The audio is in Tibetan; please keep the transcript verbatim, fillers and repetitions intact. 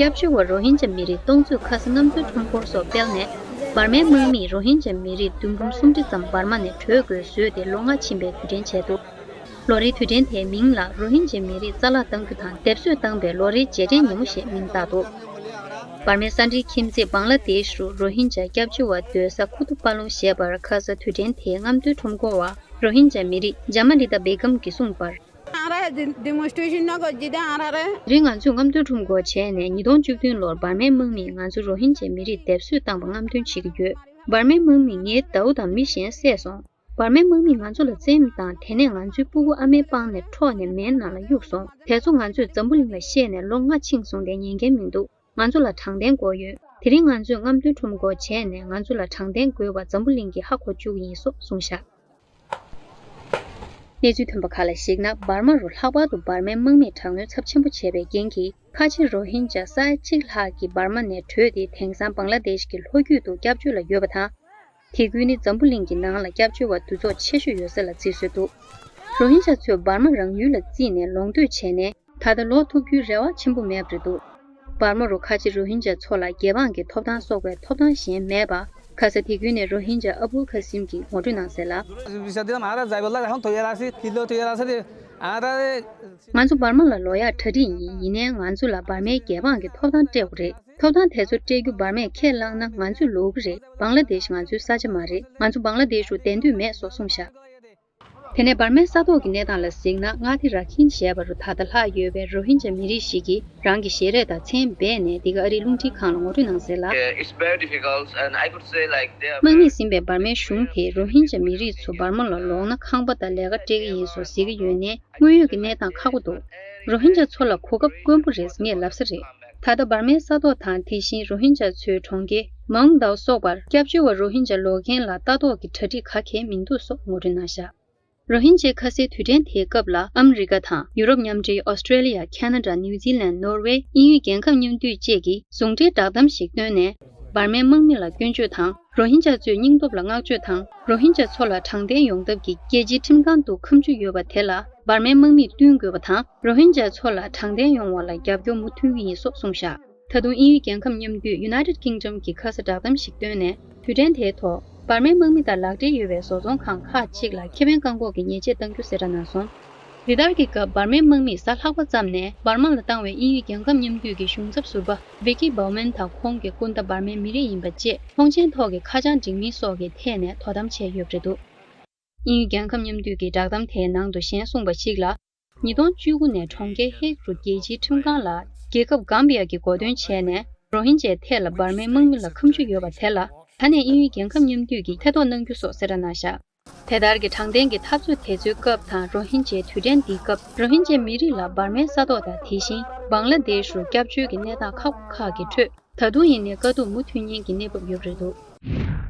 སྐྱབས་བཅོལ་བ་རོ་ཧིན་ཇ་མི་རིགས་སྟོང་ཚོས་ཁ་ས་རྔམ་སྟོན་ཁྲོམ་སྐོར་སོགས་སྤེལ་ནས། འབར་མའི་དམག་མིས་རོ་ཧིན་ཇ་མི་རིགས་བདུན་འབུམ་སུམ་ཁྲི་ཙམ་འབར་མ་ནས་བྲོས་དགོས་བཟོས་ཏེ་ལོ་ལྔ་ཕྱིན་པའི་དུས་དྲན་བྱས་འདུག་ལོ་རེའི་དུས་དྲན་དེའི་མིང་ལ་རོ་ཧིན་ཇ་མི་རིགས་རྩ་བརླག་གཏང་རྒྱུ་དང་སྡེབ་གསོད་བཏང་པའི་ལོ་རེའི་རྗེས་དྲན་ཉིན་མོ་ཞེས་མིང་བཏགས་འདུག་འབར་མའི་ས་འབྲེལ་ཁྱིམ་མཚེས་བང་ལ་དེཤ་རུ་རོ་ཧིན་ཇ་སྐྱབས་བཅོལ་བ་སྡོད་ས་ཁུ་ཏུ་པ་ལུང་ཞེས་པར་ཁ་ས་དུས་དྲན་དེའི་རྔམ་སྟོན་ཁྲོམ་སྐོར་བ་རོ་ཧིན་ཇ་མི་རིགས་ཇ་མ་ལི་ཏཱ་བེ་གམ་གྱིས་གསུངས་པར། ང་རང་ཌི་མོན་སི་ཊི་རེ་ཤན་ནང་གི་ཇི་ལྟར་ང་རང་རེད། དེ་རིང་ང་ཚོས་རྔམ་སྟོན་ཁྲོམ་སྐོར་བྱས་ནས་ཉིས་སྟོང་བཅུ་བདུན་ལོར་འབར་མའི་དམག་མིས་ང་ཚོ་རོ་ཧིན་ཇ་མི་རིགས་སྡེབ་གསོད་བཏང་པ་རྔམ་སྟོན་བྱེད་ཀྱི་ཡོད། འབར་མའི་དམག་མིས་ངའི་ཟླ་བོ་དང་མི་གཞན་བསད་སོང་། འབར་མའི་དམག་མིས་ང་ཚོ་ལ་བཙེམ་དང་དེ་ནས་ང་ཚོའི་སྤུ་གུ་ཨ་མའི་པང་ནས་འཕྲོག་ནས་མེའི་ནང་ལ་གཡུགས་སོང་། དེ་ཚོ་ང་ཚོས་འཛམ་བུ་གླིང་ལ་བཤད་ནས་ལོ་ལྔ་ཕྱིན་སོང་སྟེ་ཉན་མཁན་མི་འདུག་ང་ཚོ་ལ་དྲང་བདེན་དགོས་ཡོད། དེ་རིང་ང་ཚོས་རྔམ་སྟོན་ཁྲོམ་སྐོར་བྱས་ནས་ང་ཚོ་ལ་དྲང་བདེན་དགོས་པ་འཛམ་བུ་གླིང་གིས་ཧ་གོ་བཅུག་གི་ཡིན་སོགས་གསུངས་བཞག་གནས་ཚུལ་ཐོན་པ་ཁག་ལ་གཞིགས་ན། འབར་མ་རུ་ལྷག་པར་དུ་འབར་མའི་དམག་མིས་དྲག་གནོན་ཚབས་ཆེན་པོ་བྱས་པའི་རྐྱེན་གྱིས། ཁ་ཆེ་རོ་ཧིན་ཇ་ས་ཡ་གཅིག་ལྷག་གིས་འབར་མ་ནས་བྲོས་ཏེ། དེང་སང་བང་ལ་དེཤ་གི་ལྷོ་རྒྱུད་དུ་སྐྱབས་བཅོལ་ལ་ཡོད་པ་དང་། དེ་ཁུལ་ནི་འཛམ་བུ་གླིང་གི་ནང་ལ་སྐྱབས་བཅོལ་བ་འདུ་ཚོགས་ཆེ་ཤོས་ཡོད་ས་ལ་བརྩི་སྲོལ་འདུག་རོ་ཧིན་ཇ་ཚོས་འབར་མ་རང་ཡུལ་ལ་བརྩིས་ནས་ལོངས་སྤྱོད་བྱས་ནས། ད་ལྟ་ལོག་ཐུབ་རྒྱུའི་རེ་བ་ཆེན་པོ་མེད་པ་རེད་འདུག་འབར་མ་རུ་ཁ་ཆེ་རོ་ཧིན་ཇ་ཚོ་ལ་རྒྱལ་འབངས་ཀྱི་ཐོབ་ཐང་སོགས་པའི་ཐོབ་ཐང་གཞན་མེད་པ། ཁ་ས་དེ་ཁུལ་ནས་རོ་ཧིན་ཇ་ཨ་བུལ་ཁ་སིམ་གྱིས་ངོ་སྤྲོད་གནང་གསལ་ལ། ང་ཚོ་འབར་མ་ལ་ལོག་ཡག་གྲ་སྒྲིག་ཡིན། ཡིན་ནའི་ང་ཚོ་ལ་འབར་མའི་རྒྱལ་འབངས་ཀྱི་ཐོབ་ཐང་སྤྲད་དགོས་རེད། ཐོབ་ཐང་དེ་ཚོ་སྤྲད་རྒྱུ་འབར་མས་ཁས་བླངས་ན་ང་ཚོས་ལོག་གི་རེད། བང་ལ་དེཤ་ང་ཚོའི་ས་ཆ་མ་རེད། ང་ཚོ་བང་ལ་དེཤ་རུ་བསྡད་འདོད་མེད་སོགས་གསུངས་བཞག་དེ་ནས་འབར་མའི་ས་ཐོག་གི་གནས་སྟངས་ལ་གཟིགས་ན། མངའ་སྡེ་ར་ཁིན་ཞེས་པ་རུ་ད་ལྟ་ལྷག་ཡོད་པའི་རོ་ཧིན་ཇ་མི་རིགས་ཤིག་གིས་རང་གི་ཞལ་རས་དང་མཚན་སྦས་ནས་འདི་ག་ཨ་རིའི་རླུང་འཕྲིན་ཁང་ལ་ངོ་སྤྲོད་གནང་གསལ་ལ། It's very difficult and I could say like they are དམག་མིས་ཟིན་པའི་འབར་མའི་གཞུང་དེས་རོ་ཧིན་ཇ་མི་རིགས་ཚོ་འབར་མ་ལ་ལོག་ན་ཁང་པ་དང་ལས་ཀ་སྤྲད་ཀྱི་ཡིན་སོགས་ཟེར་གྱི་ཡོད་ནའི། དངོས་ཡོད་ཀྱི་གནས་སྟངས་ཁག་པོ་འདུག་རོ་ཧིན་ཇ་ཚོ་ལ་གོ་སྐབས་དཀོན་པོ་རེད་ངས་ལབ་ས་རེད། ད་ལྟ་འབར་མའི་ས་ཐོག་དང་། དེ་བཞིན་རོ་ཧིན་ཇ་ཚོའི་གྲོང་ཁྱེར་མའུན་ཏའུ་སོགས་པར་སྐྱབས་བཅོལ་བ་རོ་ཧིན་ཇ་ལོག་མཁན་ལ་ལྟ་རྟོག་གི་གྲ་སྒྲིག་ག་གེ་མི་འདུག་སོགས་ངོ་སྤྲོད་གནང་བཞག་རོ་ཧིན་ཇའི་ཁ་སའི་དུས་དྲན་དེའི་སྐབས་ལ། ཨ་མི་རི་ཀ་དང་ཡུ་རོབ་མཉམ་འབྲེལ། ཨོ་སི་ཀྲེ་ལི་ཡ། ཁ་ན་ཌ། ནིའུ་ཛི་ལན། ནོར་ཝེ། དབྱིན་ཡུལ་རྒྱལ་ཁབ་མཉམ་འདུས་བཅས་ཀྱིས་ཟུང་འབྲེལ་བསྒྲགས་གཏམ་ཞིག་བཏོན་ནས། འབར་མའི་དམག་མི་ལ་སྐྱོན་བརྗོད་དང་། རོ་ཧིན་ཇ་ཚོའི་སྙིང་སྟོབས་ལ་བསྔགས་བརྗོད་དང་། རོ་ཧིན་ཇ་ཚོ་ལ་དྲང་བདེན་ཡོང་ཐབས་ཀྱི་རྒྱལ་སྤྱིའི་ཁྲིམས་ཁང་དུ་ཁ་མཆུ་ཡོད་པ་དེ་ལ་འབར་མའི་དམག་མིས་བསྟུན་དགོས་པ་དང་། རོ་ཧིན་ཇ་ཚོ་ལ་དྲང་བདེན་ཡོང་བ་ལ་རྒྱབ་སྐྱོར་མུ་མཐུད་ཀྱི་ཡིན་སོགས་གསུངས་བཞག་ད་དུང་དབྱིན་ཡུལ་རྒྱལ་ཁབ་མཉམ་འདུས་United Kingdom གྱིས་ཁ་ས་བསྒྲགས་གཏམ་ཞིག་བཏོན་ནས། དུས་དྲན་དེའི་ཐོག་འབར་མའི་དམག་མི་དང་ལག་འབྲེལ་ཡོད་པའི་བཟོ་ཚོང་ཁང་ཁག་ཅིག་ལ་ཁེ་ཕན་བཀག་འགོག་གི་ཉེས་ཆད་གཏང་རྒྱུ་གསལ་བསྒྲགས་གནང་སོང་། འདི་ལྟར་གྱི་སྐབས་འབར་མའི་དམག་མིས་གཟའ་ལྷག་པ་ཙམ་ནས་འབར་མ་ལ་བཏང་བའི་དབྱིན་ཡུལ་རྒྱལ་ཁབ་མཉམ་འདུས་ཀྱི་གཞུང་ཚབ་ཟུར་པ་Vicky Bowman དང་ཁོང་གི་སྐུ་ཟླ་འབར་མའི་མི་རིགས་ཡིན་པ་བཅས་ཐོངས་མཆན་ཐོག་གི་ཁ་བྱང་འགྲིག་མིན་སོགས་ཀྱི་ཐད་ནས་དོ་དམ་བྱས་ཡོད་པ་རེད་འདུག་དབྱིན་ཡུལ་རྒྱལ་ཁབ་མཉམ་འདུས་ཀྱི་བསྒྲགས་གཏམ་དེའི་ནང་དུ་གཞན་གསུངས་པ་ཞིག་ལ། ཉིས་སྟོང་བཅུ་དགུ་ནས་གྲོང་ཁྱེར་ཧེག་རུ་རྒྱལ་སྤྱིའི་ཁྲིམས་ཁང་ལ་རྒྱལ་ཁབ་གམ་བི་ཡ་གིས་གོ་སྟོན་བྱས་ནས། རོ་ཧིན་ཇའི་ཐད་ལ་འབར་མའི་དམག་མི་ལ་ཁ་མཆུ་ཡོད་པ་དེ་ལ། ད་ནས་དབྱིན་ཡུལ་རྒྱལ་ཁབ་མཉམ་འདུས་ཀྱིས་ཐེ་གཏོགས་གནང་རྒྱུ་སོགས་གསལ་བསྒྲགས་གནང་བཞག་དེ་ལྟར་གྱི་དྲང་བདེན་གྱི་འཐབ་རྩོད་དེ་ཚོའི་སྐབས་དང་། རོ་ཧིན་ཇའི་དུས་དྲན་འདིའི་སྐབས། རོ་ཧིན་ཇའི་མི་རིགས་ལ་འབར་མའི་ས་ཐོག་དང་། དེ་བཞིན་བང་ལ་དེཤ་རུ་སྐྱབས་བཅོལ་གྱི་གནས་སྟངས་ཁག་པོ་ཁག་གི་ཁྲོད། ད་དུང་ཡིན་ནའི་དཀའ་སྡུག་མུ་མཐུད་ཉེན་གྱི་གནས་བབ་ཡོད་པ་རེད་འདུག